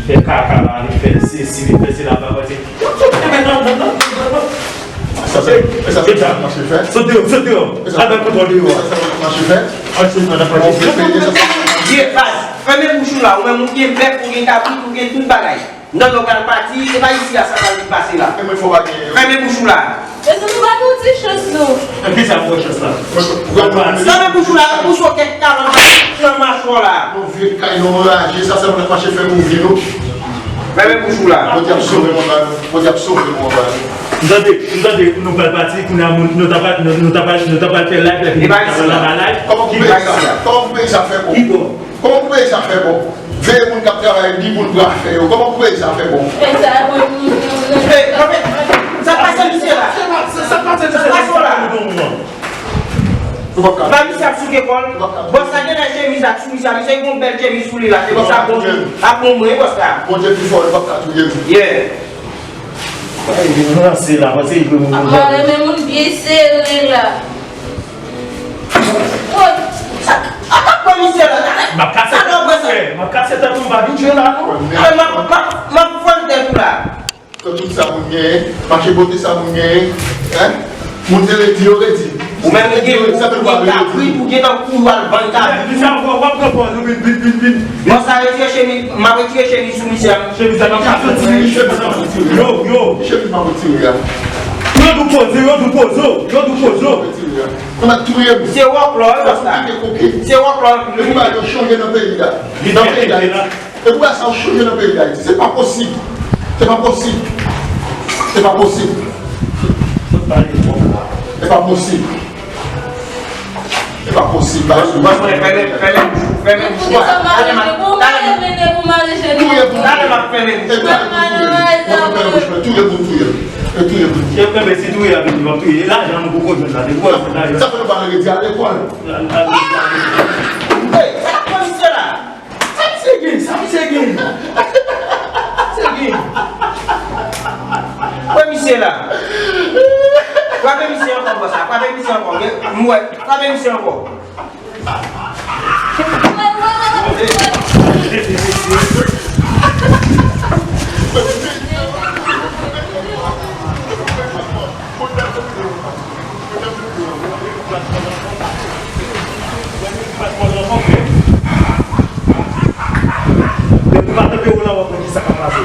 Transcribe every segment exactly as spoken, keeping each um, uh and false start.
Fè kaka la, li fè sesi, li fè sela, pa pase. Sa se, sa se mache fè. Sot deyò, sot deyò. Al bay kontwòl deyò. Sa se mache fè. Al sot nan pati. Vye baz, fèmen bouch ou la, ou menm ou gen bèf, ou gen kabrit, ou gen tout bagay. Non, non, pral pati, se pa isi a sa pral vin pase la. E mwen fò pa gen. Fèmen bouch ou la. Mezanmi, ba nou ti chans, non. Kisa pou chans la? Fèmen bouch ou la, ou sou kèk kavan nan machwa la. Nou vye kay nou anraje, sa sèlman k mache fè mouvri nou. Fèmen bouch ou la. Bondye ap sove nou anba nou. Bondye ap sove nou anba nou. M tande, m tande nou pral pati, kounye a moun, nou ta pral, nou, nou ta pral, nou ta pral fè live, lè fini nou ta pral anba live. Kòman pou peyi sa fè bon? Kòman pou peyi sa fè bon? Veye moun k ap travay, di moun pou afè yo. Kòman pou peyi sa fè bon? Sa pase misye la. Sa pase misye la. Ba misye ap souke kò l. Bòs la gen nan chemiz ak soumisa. Misye gen yon bèl chemiz sou li la. Se pou sa bon ap bon mwen, bòs la. Bondye pi fò, li p ap ka touye m. Yeah. Ay, vin ranse la, panse li pou moun. Apa renmen moun byen sere la. Atak komisè la. M ap kase tèt ou, frè. M ap kase tèt ou, m pa vin jwe la, non. M ap, m ap, m ap fòl tèt ou la. Fè tout sa moun genyen, mache pote sa moun genyen. Hein? Moun te redi, yo redi. Ou menm ou gen, ou gen kabrit, ou gen nan kou, ou al vann kabrit. Vin sa, w ap pran pòz ou, vin, vin, vin, vin. Bon, sa retire chemiz, m ap retire chemiz sou misye a. Chemiz la, m ap ka santi chemiz la. Yo, yo. Chemiz m ap retire a. Yo dou poze, yo dou poze, yo dou poze. Ou mèt touye m. Se wòklò, wi, bòs la. Se wòklò. Epi ba yo chonje nan peyi a. Nan peyi a. Epi ba sa yo chonje nan peyi a. Se pa posib. Se pa posib. Se pa posib. Se pa posib. Se pa posib. Bòs mwen, fèmen, fèmen bouch ou, fèmen bouch ou. Talè m ap, talè m ap, talè m ap fèmen bouch ou. Touye pou touye. Touye pou touye. Yo kenbe si touye a vini, w ap touye. E lajan nou poko jwenn la, depi w ap jwenn lajan. Sa fè nou pa redi al lekòl. Hey, sa k ap pran misye la? Sa misye gen? Sa misye gen? Sa misye gen? Pran misye la. Frape misye ankò, bòs la. Frape misye ankò. M wè. Frape misye ankò. Depi maten Pero la, w ap wè kisa k ap pase.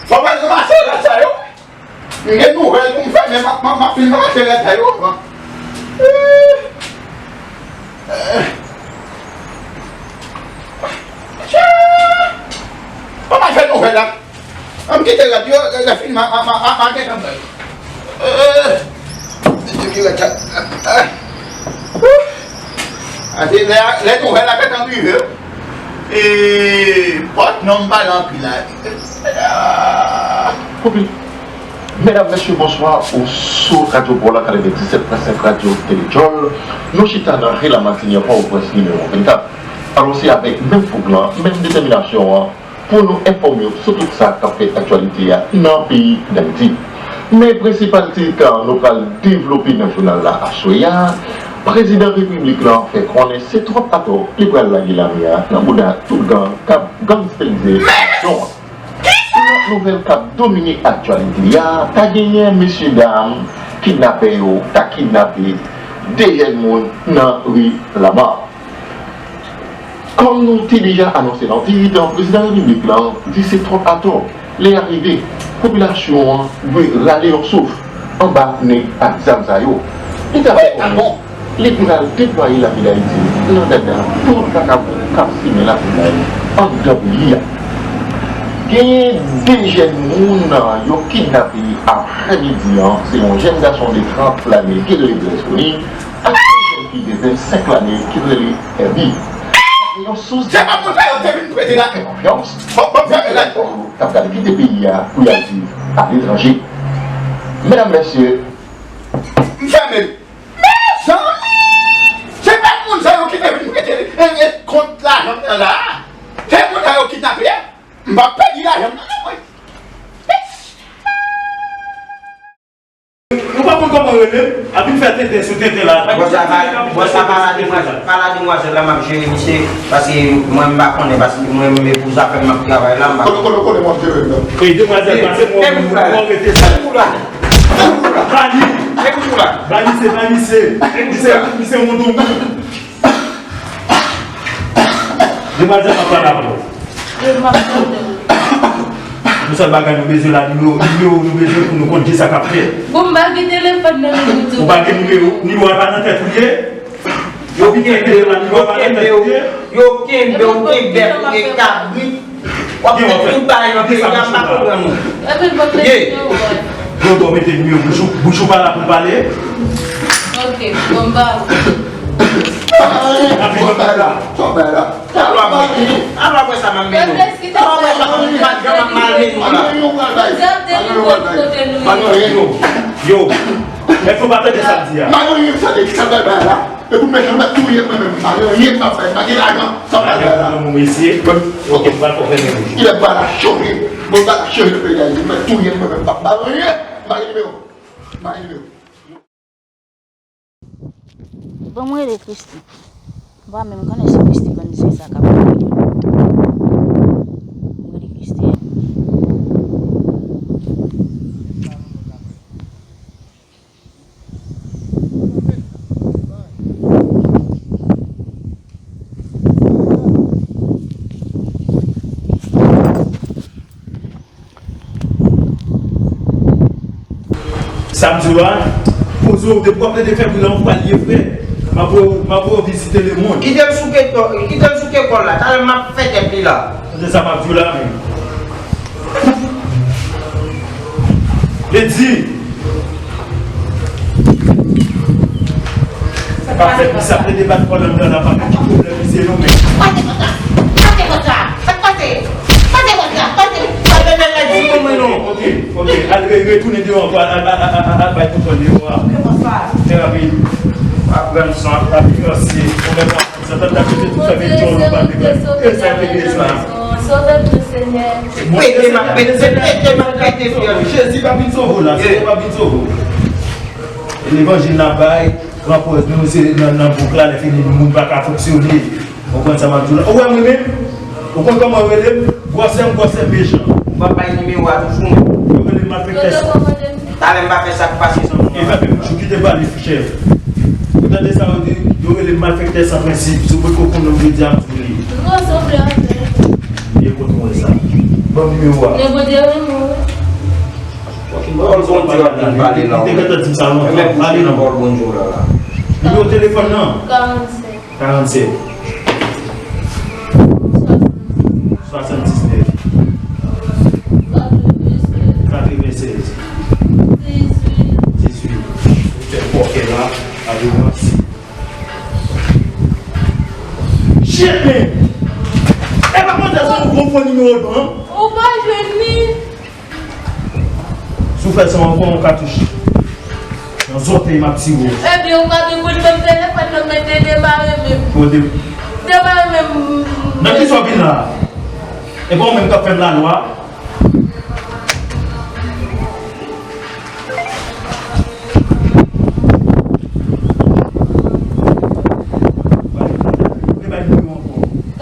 Fò mwen ranmase rad sa yo. M gen nouvèl pou m fè, men m ap, m ap, m ap fin ranmase rad sa yo. Fò mwen fè nouvèl la. Ann kite rad yo, lè, lè fini, m a, m a, m a, m a gentan pran yo. Epi rad sa. Ase lè, lè nouvèl la gentan rive, e pòt non m pale anpil la. Koupe. Medam, mesye, bonswa. Ou sou Radyo Pòl la, katrevendisenk pwen senk Radyo Tele Djòl. Nou chita nan Rila Matinyè, Pòtoprens, nimewo vennkat. Alò, se avèk menm foug lan, menm detèminasyon an, pou nou enfòme w sou tout sa k ap fè aktyalite a nan peyi Dayiti. Men prensipal tit nou pral devlope nan jounal la aswè a, prezidan repiblik lan fè konnen se twòp atò li pral lage lame a nan bouda tout gang k ap gangstèrize popilasyon an. Lòt nouvèl k ap domine aktyalite a, ta genyen mesyedam kidnapè yo ta kidnape de jèn moun nan ri Lama. Kòm nou te deja anonse nan ti tan, prezidan repiblik lan di se twòp atò. Lè a rive, popilasyon an dwe rale yon souf anba nèg ak zam sa yo. Li ta fè konnen li pral deplwaye lame Dayiti nan dada tout vakabon k ap simen lapenay anndan peyi a. Genyen de jèn moun yo kidnape aprèmidi an, se yon jèn gason de trant lane ki rele Blaise Rony, ak yon jèn fi de vennsenk lane ki rele Herby. Yon sous. Se pa moun sa yo te vin prete la. Fè konfyans. Bon, bon, fè la. K ap pral kite peyi a pou y al viv aletranje. Medam, mesye. M fèmen. Mezanmi! Se pa moun sa yo ki te vin prete, e, e, kont lajan m nan la. Se moun sa yo kidnape a. M p ap pèdi lajan m nan, non, mwen. Nou pa konn kòman Rele m, a vin fè tenten sou tenten la. Bon, sa pa, bon, sa pa la demwazèl, pa la demwazèl la, m ap jere misye, paske mwen, m pa konnen, paske mwen, menm pou zafè m ap travay la, m pa konnen. Konnen, konnen, konnen, m ap jere l, non. E demwazèl, pase mwen, mwen rete sa. Bani! Bani, se Bani, se, se, se yon moun. Demwazèl, m ap pale avè w. Yo, m ap tande w. Yon sèl bagay nou bezwen la, nimewo, nimewo nou bezwen pou nou konn kisa k ap fèt. Bon, m pa gen telefòn nan men mwen tou. Ou pa gen nimewo, nimewo a pa nan tèt ou ye? Yo kenbe w, yo kenbe w, yo kenbe w, kenbe w, e kabrit. W ap fè tout bagay nan peyi a, m pa konprann ou. Epi l pa fè nimewo a. Yo, bon, mete nimewo, bouch ou, bouch ou pa la pou l pale. Ok, bon, m ba ou. Sa w bay la? Sa w bay la? Alò, apre, alò, apre sa, m ap mennen w. Alò, apre sa, m ap mennen w la. Yo, èske w pa tande sa m di a? M pa gen anyen m tande, ki sa l bay la? E pou mèt la, m ap touye mwen menm. M pa gen anyen m ap fè, m pa gen lajan, sa m ap fè la? Mwen, mwen, mesye. Ok, m pral fè w fèmen bouch ou. Ilè m pral chanje. Mwen pral chanje nan peyi Dayiti. M ap touye mwen menm. M pa gen anyen. M pa gen nimewo. M pa gen nimewo. Bon, mwen rele Christy. M pa menm konnen si Christy konn se sa k ap rive. Mwen rele Christy. Sa m di w la, poze w, depi w ap plede fè bri la, w pral ye frè. M ap voye w, m ap voye w vizite lemonn. Kite l sou ke-, kite l sou kekòl la. Talè m ap fè tèt li la. Tande sa m ap di w la menm. Vle di, sa k ap fèt, misye ap plede bat kò l anndan la, pa gen ki pwoblèm, misye non men. Pase konsa! Pase konsa! Sa k pase? Pase konsa! Pase! Pase nan lè di pou mwen non! Ok, ok, al re-, retounen deyò ankò, al, al, al, al, al, al bay kontwòl deyò a. Trè rapid. Aprann san, aprann san, ou menm. Sa t ap mete tout fèmen djòl ou pa te bay. E sa te bezwen. Sove nou, Senyè. Pete m ap pete, se pete m ap pete, frè m. Jezi pa vin sove w la, Senyè pa vin sove w. E levanjil n ap bay, gran pòz nou, se nan, nan bouk la, lè fini, moun pa ka fonksyone. Ou konprann sa m ap di w la? Ou wè mwen menm? Ou konn kòman yo rele m? Gwòsè m, gwòsè mechan. Ou pa bay nimewo a toujou, men. Yo rele m malfektè. Talè m pa fè sa k pase san mwen. E pa menm jou ki te pale, chèf. Ou tande sa yo di, yo rele m malfektè san prensip. Si w potko konn non m, jodi a m di w li. Byen kote w wè sa. Ban m nimewo a. Men Bondye renmen w. Pawòl Bondye w ap vin pale la. Li te gentan di m sa lontan. Pale non. Pawòl Bondye w la la. Nimewo telefòn nan. Karannsèt. Karannsèt. Swasanndiznèf. Katrevensèz. Dizuit. Dizuit. Ou fè pòkè la, avè ransi. Shit, man! E pa mande se yon gwo fo nimewo l pran? Ou pa jwenn li? Si w fè sa ankò, yon katouch nan zòtèy m ap tire w. Ebyen, ou pa gen pou l menm telefòn nan, men te demare menm. Ou de- Demare menm. Nan ki sa w vin la? E pa ou menm k ap fè m lalwa?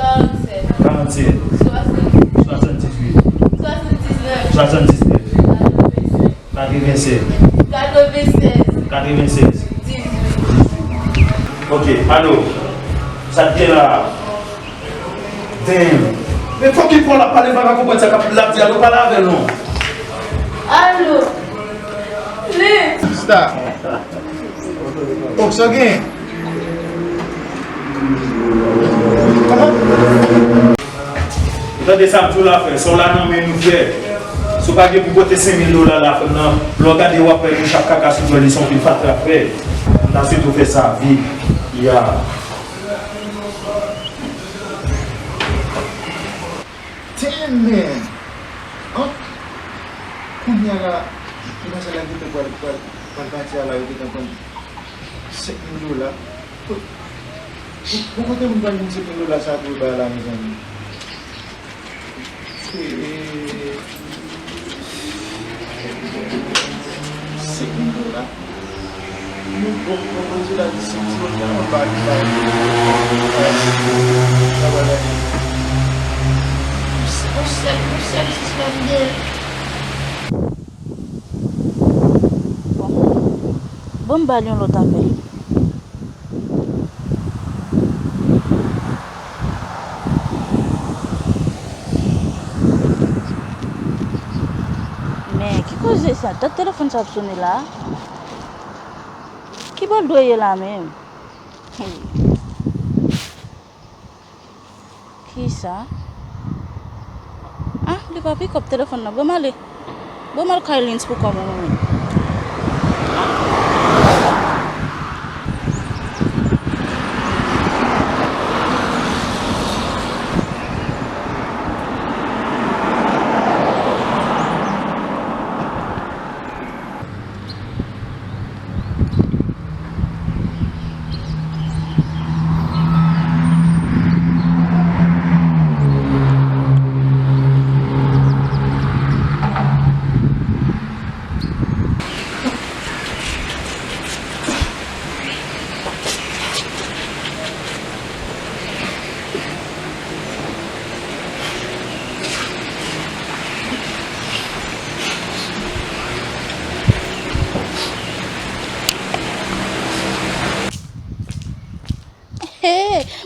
Karannsèt. Karannsèt. Swasanndizuit. Swasanndiznèf. Swasanndiznèf. Katrevensèz. Katrevensèz. Dizuit. Ok, alo. Sa k gen la? Damn. Men fòk ki fò l ap pale, m pa ka konprann sa k ap, l ap di, alo, pale avè l non. Alo. Li. Sista. Oh, sa gen? Ou tande sa m di w la, frè? Sa w la nan men nou, frè. Si w pa gen pou pote senk mil dola la, frè m nan, lè w gade w ap wè nou chak kaka sou djòl li, se yon pil fatra, frè. M ta swete w fè sa vit. Ya. Damn, man. An, kounye a la, ki nan sa la gentan pral, pral, pral pati a la, yo gentan konn senk mil dola. Bon, bon, kote moun pral jwenn senk mil dola sa pou yo bay la, mezanmi? E, e, senk mil dola. Bon, bon, Bondye la di se ti moun nan, ba li, ba li. Sa va la. Yon sèl, yon sèl sistèm de. Bon. Bon, m ba l yon lòt apèl. Men, ki koze sa? Dat telefòn sa ap sone la. Ki bò l dwe ye la menm? Hey. Kisa? Ah, li pa pikòp telefòn nan. Ban m ale. Ban m al kay Lens pou kò mwen, mwen menm.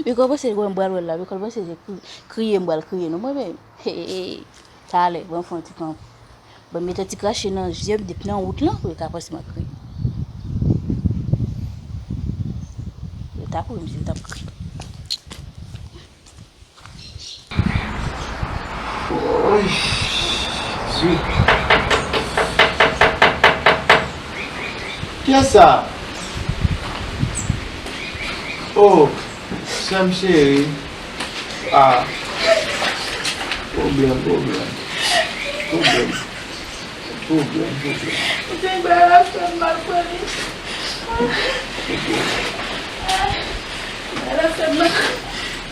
Biko panse mwen pral wè l la, Biko panse se kri-, kriye m pral kriye non mwen menm. Talè, ban m fè yon ti kanpe. Ban m mete ti krache nan je m depi nan wout lan pou yo ka panse m ap kriye. Yo ta kouri, misye t ap kriye. Oy, Jezi. Kiyès sa? Oh, sè m cheri. Ah. Pwoblèm, pwoblèm. Pwoblèm. Pwoblèm, pwoblèm. Misye bay la fè m mal pou li. Bay la fè m mal.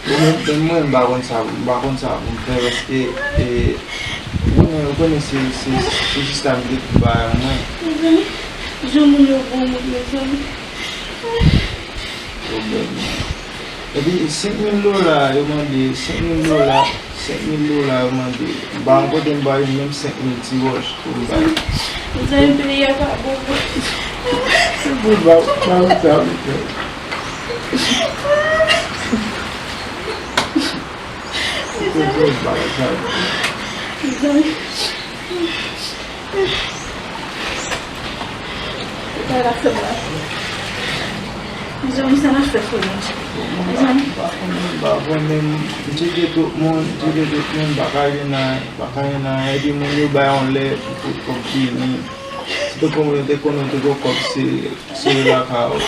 Bon, men, men mwen, m pa konn sa, m pa konn sa pou m fè, paske, e, ou konnen, ou konnen se, se, se jis la m te tou bay an mwen. Mezanmi, jan moun yo bon moun, mezanmi. Pwoblèm. Epi, senk mil dola, yo mande, senk mil dola, senk mil dola, yo mande. M pa gen kote m ba yo menm senk mil ti wòch pou m bay. Mezanmi, peyi a pa bon, bon. Se pou l ba, ba m sa, wi, frè. Se pou l ba m sa, wi. Mezanmi. Bagay la fè m mal. Mezanmi, sa n ap fè, frè Bondye? Mezanmi. M pa konnen, m pa konnen. M tcheke tout moun, m tcheke tout moun, m pa ka jwenn anyen, m pa ka jwenn anyen. Epi moun yo bay yon lè pou tout kòb vini. Se te konn, te konn, te gon kòb se, se lakay ou.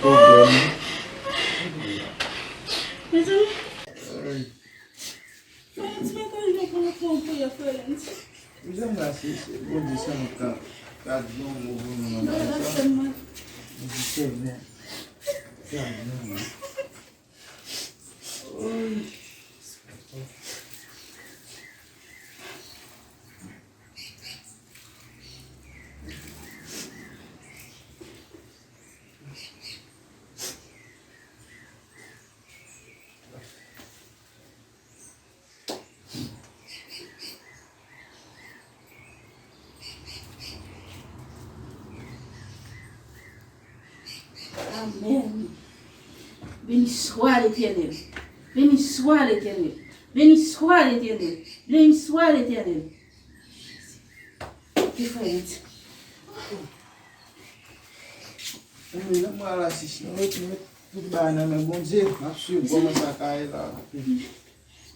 Pwoblèm. Mezanmi. Frè Lens, mwen konn jwenn pou nou fè yon priyè, frè Lens. Mezanmi, la, se, se Bondye sèlman k ka, ka di yon mo pou nou nan bagay sa. Bondye sèlman. Sèlman. Oy. Amèn. Beni swa Letènèl. Beni swa Letènèl. Beni swa Letènèl. Beni swa Letènèl. Diferans. Mwen menm, mwen al asis, nou ret, nou ret tout bagay nan men Bondye. N ap swiv kòman sa ka ye la. Mezanmi.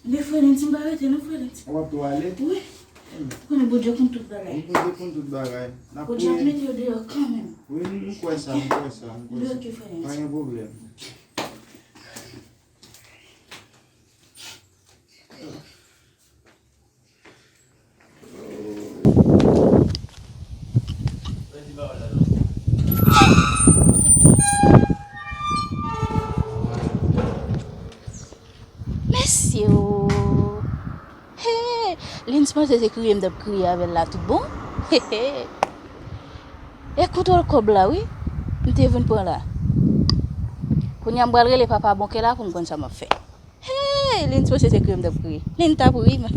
Men frè Lens, m pa rete non, frè Lens. W ap tou ale? Wi. Ou konnen Bondye konn tout bagay. Wi, Bondye konn tout bagay. N ap priye. Bondye ap mete yo deyò kanmenm. Wi, m kwè sa, m kwè sa, m kwè sa. Wi, ok, frè Lens. Pa gen pwoblèm. Mesye o! Hey! Lens panse se kriye m t ap kriye avè l la tout bon. E kontwòl kòb la, wi, m te vin pran la. Kounye a m pral rele papa Bonkè la pou m konn sa m ap fè. Hey, Lin panse se kriye m t ap kriye. Lin t ap ri, man.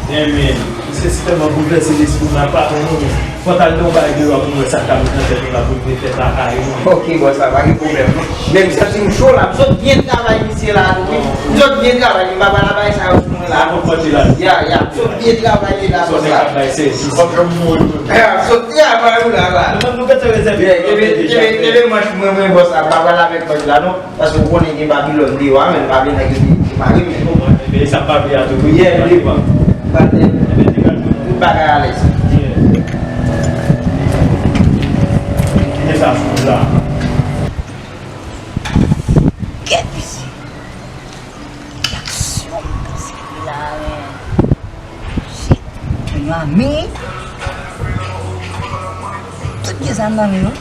Ebyen, misye si tèlman boulvèse lespri m la, patwon, non, men fò n t al nan yon bagay deyò pou n wè sa k ap nan tèt nou la pou n te fè sa kare nou. Ok, bòs la, pa gen pwoblèm, non. Men m santi m cho la, m sot byen travay misye la tou, wi. M sot byen travay, m pa pral bay sa yo sou mwen la. Rapò pòte la. Ya, ya, m sot byen travay li la, bòs la. Sot travay, sèvis. Kòb janm mouri. Ya, m sot travay ou la, la. Nou menm nou gentan rezève. Kenbe, kenbe, kenbe manch mwen, mwen, bòs la, m pa pral avèk manch la, non. Paske ou konnen gen Babilòn deyò a, men pa vle nèg yo te, te mare, men. Ebyen, sa pa vle a tou. Yeah, li pa. Tout bagay alèz. Kite sa sou la. Kèt isi. Aksyon, se la, men. Shit. Yon ame. Tout gen zam nan men yo.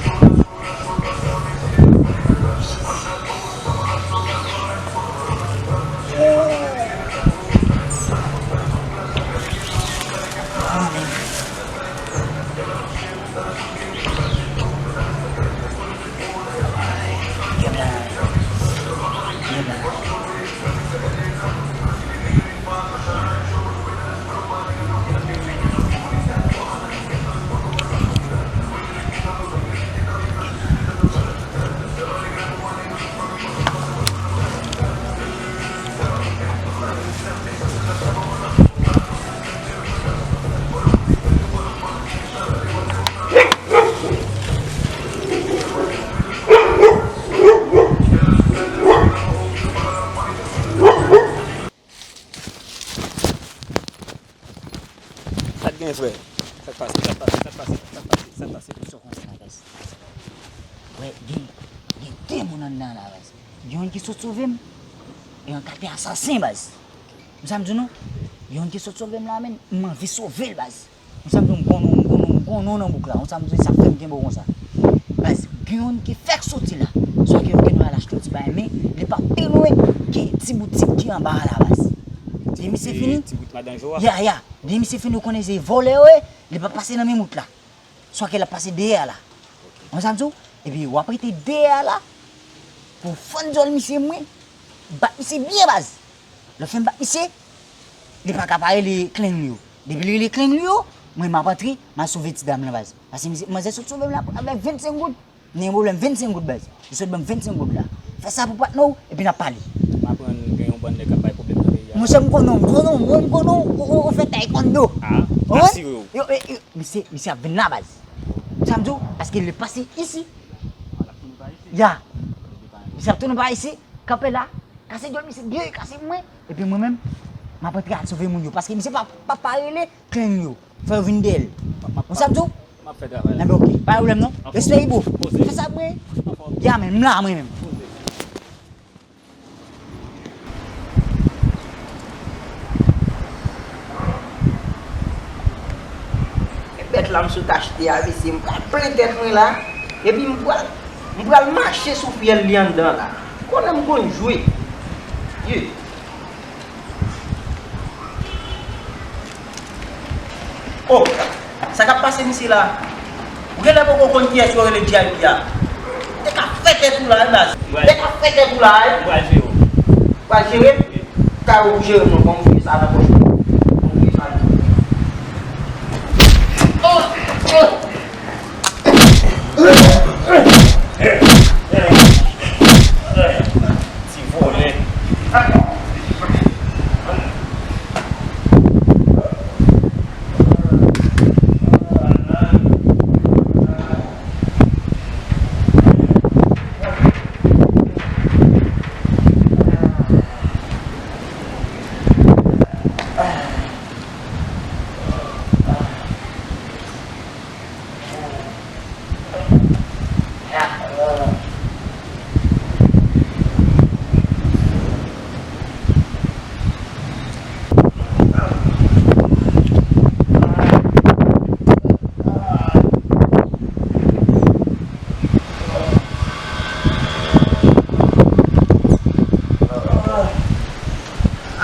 Sa k gen, frè? Sa k pase? Sa k pase? Sa k pase? Sa k pase? Sa k pase? Misye konsa, baz. Wè, gen, gen de moun anndan la, baz. Gen youn ki sot sove m, e yon ka te asasen, baz. Ou sa m di w, non? Gen youn ki sot sove m la, men m anvi sove l, baz. Ou sa m di w, m konnen w, m konnen w, m konnen w nan bouk la. Ou sa m di w, sa k fè m kenbe w konsa. Baz, gen youn ki fèk soti la. Swa ke yo gen dwa al achte yon ti bagay, men li pa pi lwen ke ti boutik ki anba a la, baz. Depi misye fini. Ti bout madanjo a? Ya, ya. Depi misye fini, ou konnen se vòlè yo ye, li pa pase nan menm wout la. Swa ke l ap pase dèyè a la. Ou sa m di w? Epi w ap rete dèyè a la pou w fann dyòl misye, mwen bat misye byen, baz. Lè w fin bat misye, li pa ka pa rele klenn li yo. Depi li rele klenn li yo, mwen m ap antre, m al sove ti dam lan, baz. Paske misye, manzè sot sove m la avèk vennsenk goud. M gen pwoblèm vennsenk goud, baz. Li sot ban m vennsenk goud la. Fè sa pou patnè w, epi n ap pale. M aprann gen yon bann nèg k ap bay pwoblèm nan peyi a. Monchè, m konnen w, m konnen w, mwen m konnen w, ou, ou, ou fè taekwondo. Ah, asire w. Yo, yo, yo, misye, misye ap vin la, baz. Sa m di w, paske li pase isi. Ya. Misye ap tounen pa isi, kanpe la, kase dyòl misye byen, kase mwen. Epi mwen menm, m ap antre al sove moun yo. Paske misye pa, pa, pa rele klenn yo. Fò yo vin dèyè l. Ou sa m di w? M ap fè travay la. Enben, ok. Pa gen pwoblèm, non. Respè, Ibo. Fè sa pou mwen. Ya, men, m la, mwen menm. Bèt la m sot achte a, mesye, m pral plen tèt mwen la. Epi m pral, m pral mache sou fyèl li anndan la. Konnen m konn jwe. Ye. Oh, sa k ap pase misye la? Ou genlè poko konn kiyès yo rele V I P a. Te ka fè tèt ou la, wi, baz. Te ka fè tèt ou la, wi. Ou pral jere w. Ou pral jere? Wi. Ka ou jere m non, ban m fouye sa nan pòch mwen. Ban m fouye sa nan pòch mwen. Oh, oh. Ti vòlè.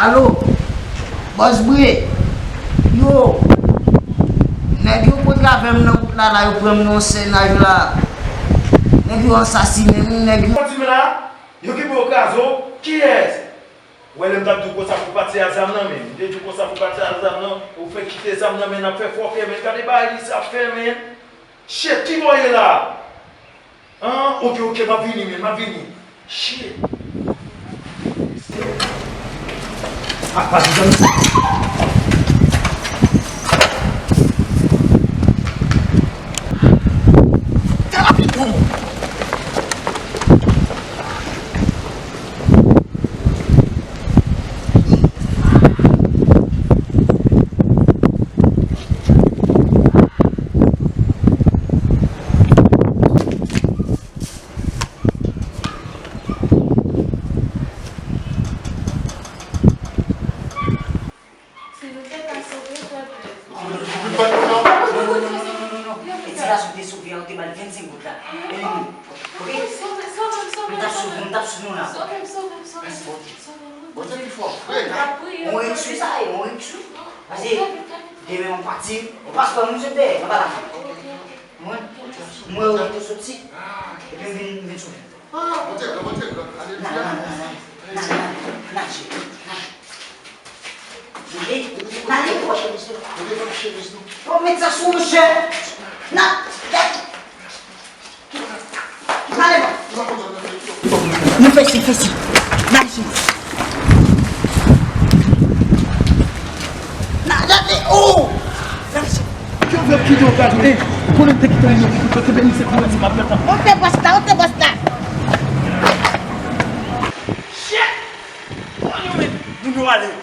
Alo, Bòs Bre. Yo, nèg yo pot avè m nan wout la, la, yo pran m nan yon sènaj la. Nèg yo ansasinen m, nèg yo. Di m la, yo kenbe w kraze w, kiyès? Ou wè lè m t ap di w konsa pou pati a zam nan, men. M te di w konsa pou pati a zam nan, ou fè kite zam nan, men n ap fè fòkè, men gade bagay li sa ap fè, men. Shit, ki bò w ye la? An, oke, oke, m ap vini, men, m ap vini. Shit. Ah, pati zam. Si nou te ka sove, frè Blaise. Non, non, non, non, non, non, non, non, non, non. E ti gason te sove a, ou te ba l vennsenk goud la. E li menm. Oke? Sove, sove m, sove m, sove m. M t ap sove, m t ap sove nou la. Sove m, sove m, sove m. Mèsi, Bondye. Sove m. Bondye pi fò. Frè, on riks sa ye, on riks. Pase, demen m ap pati. Ou pa sove m, m sove dèyè, m pa la. Mwen, mwen, ou te soti. Epi m vin, m vin sove. Ah, Bondye gran, Bondye gran. Alelouya. Nan, nan, nan, nan, nan, nan, nan, nan, nan. Nan, nan, nan, nan. Bon, met sa sou mwen, chè. Nan, nan. Nan, nan. Nou fè si, fè si. Nan, chè. Nan, gade, oh! Nan, chè. Yo vle kite w gade, eh, konnen te kite w, yo kite w, te beni se pou mwen, se pa pèt la. Monte bòs la, monte bòs la. Shit! Konnen yo met moun yo ale.